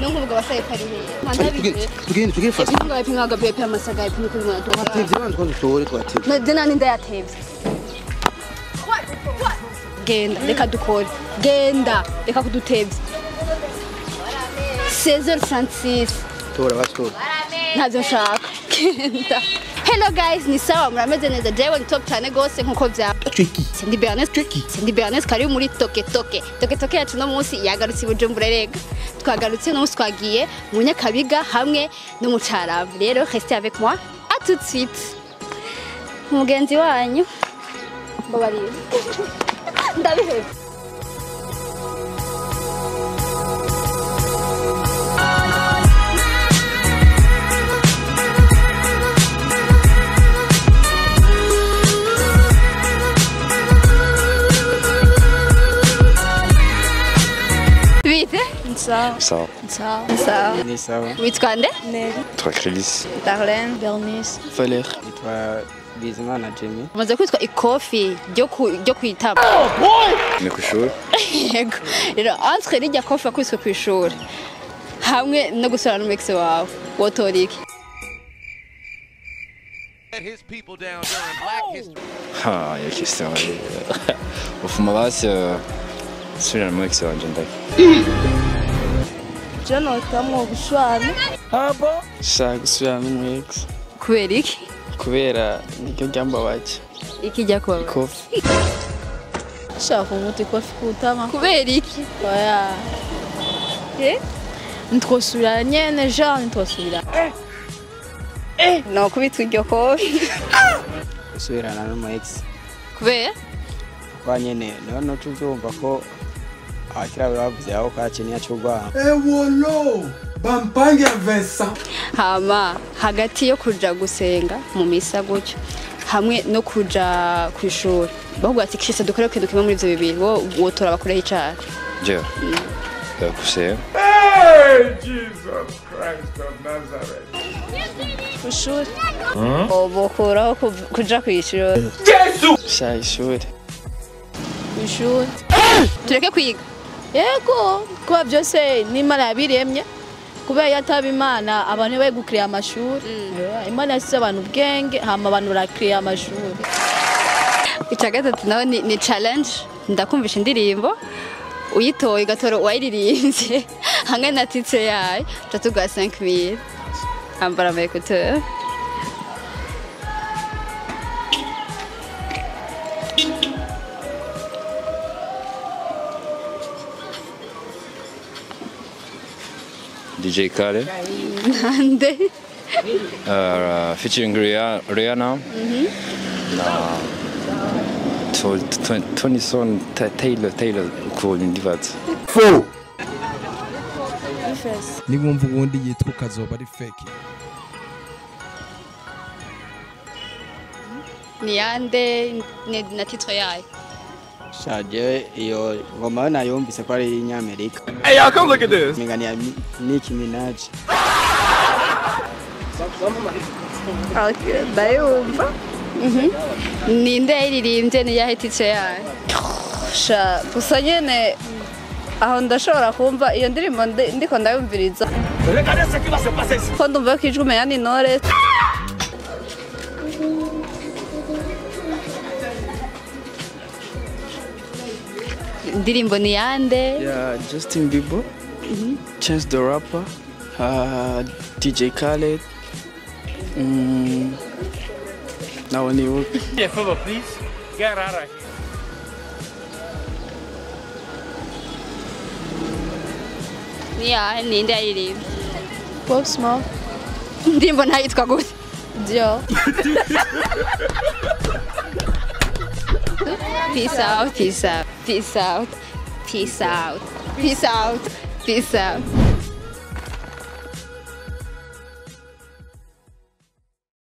Nungu basaye pari he. Tugende tugende fast. Pinga pinga gapepe amasaga ipinga kuri mwana. Twatevye bandi twatore twatevye. Na dena ninda yatevye. Genda reka dukore. Genda reka kudutevye. 16h36. Tora bastora. Ntavyo nshaka. Genda. Hello guys, ni sawa murameze neza. Jewe ni top cyane gose nkuko vya. Ndi Bernice. Ndi Bernice kari muri toke toke. Toke toke yacu no munsi yagarutse Bujumbura rega. Twagarutse no munsi twagiye mu Nyakabiga hamwe no mu Carama. Rero restez avec moi. À tout de suite. Mugenzi wanyu mbabariye. Ndabihebye. Sawa. Sawa. Sawa. Ni sawa. Witwa nde? Neri. Twa Chris. Darlene. Bernice. Valère. Witwa Bizimana Jimmy. Umaze kwitwa ikofi ryo kwitaba. Ni kwishuri. Yego. Rero entre rijya kofi akwiswe kwishuri hamwe no gusura n'umwex wawe wotora iki? Ha, iyo question. Ufuma basi subira n'umwex wanje ndake. Je notamwo gushwana. Abo shaka gusubira n'umwex. Kubera iki? Kubera niryo ryambabaje. Iki jya kuba? Ikofi. Shaka umuti kofi kutama. Kubera iki? Oya. Eh? Ntwosubira nyene genre ntwosubira. No kubitwa iryo kofi. Gusubirana n'umwex. Kubera? Kwa nyene niho noca uvyumva ko akira bavuze aho kakiniya cy'urwango. Ewolo bampange Vincent. Hama hagati yo kuja gusenga mu misa gutyo hamwe no kuja kwishuri bavuga ati kishise dukore kintu kimwe muri ivyo bibiri wo wotora bakureho icaha. Je. Gusenga. Hey Jesus Christ of Nazareth. Kwishuri. Bokuraho kuja kwishuri. Yesu. Sha ishuri. Kwishuri. Tureke kwiga. Yego, kuba byose n'Imana yabiremye. Kubera yataba Imana abantu bari gukreya amashuri. Imana yasize abantu ubwenge hama abantu barakreya amashuri. Ica gatatu naho ni challenge. Ndakumvisha indirimbo uyitoye ugatora uwayiririmbye hamwe na titre yayo tuguha 5000. Ambara ama écouteurs. DJ Khaled. Nande. Featuring Rihanna. Na Tony Son Taylor uko ndibaza. Faux. Niwumva ubundi yitwa kazoba ari fake. Ni yande na titre yayo. Shaje iyo ngoma nayumvise ko ari Inyamerika. Hey y'all, come look at this. Mingani ya Nicki Minaj. Okay, ndayumva. Ninde yaririmbye ni yahe titre yayo? Sha gusa nyene aho ndashobora kumva iyo ndirimbo ndiko ndayumviriza. Ko ndumva ko ijwi umenya ni Knowless. Indirimbo ni yande? Yeah, Justin Bieber, Chance the Rapper, DJ Khaled. Nawe nibuke. Yeah, favor please. Get out of here. Ni ya ninde ayirimbye? Pop Smoke. Indirimbo ntayitwa gute? Dior. Peace out, peace out, peace out, peace out, peace out, peace out.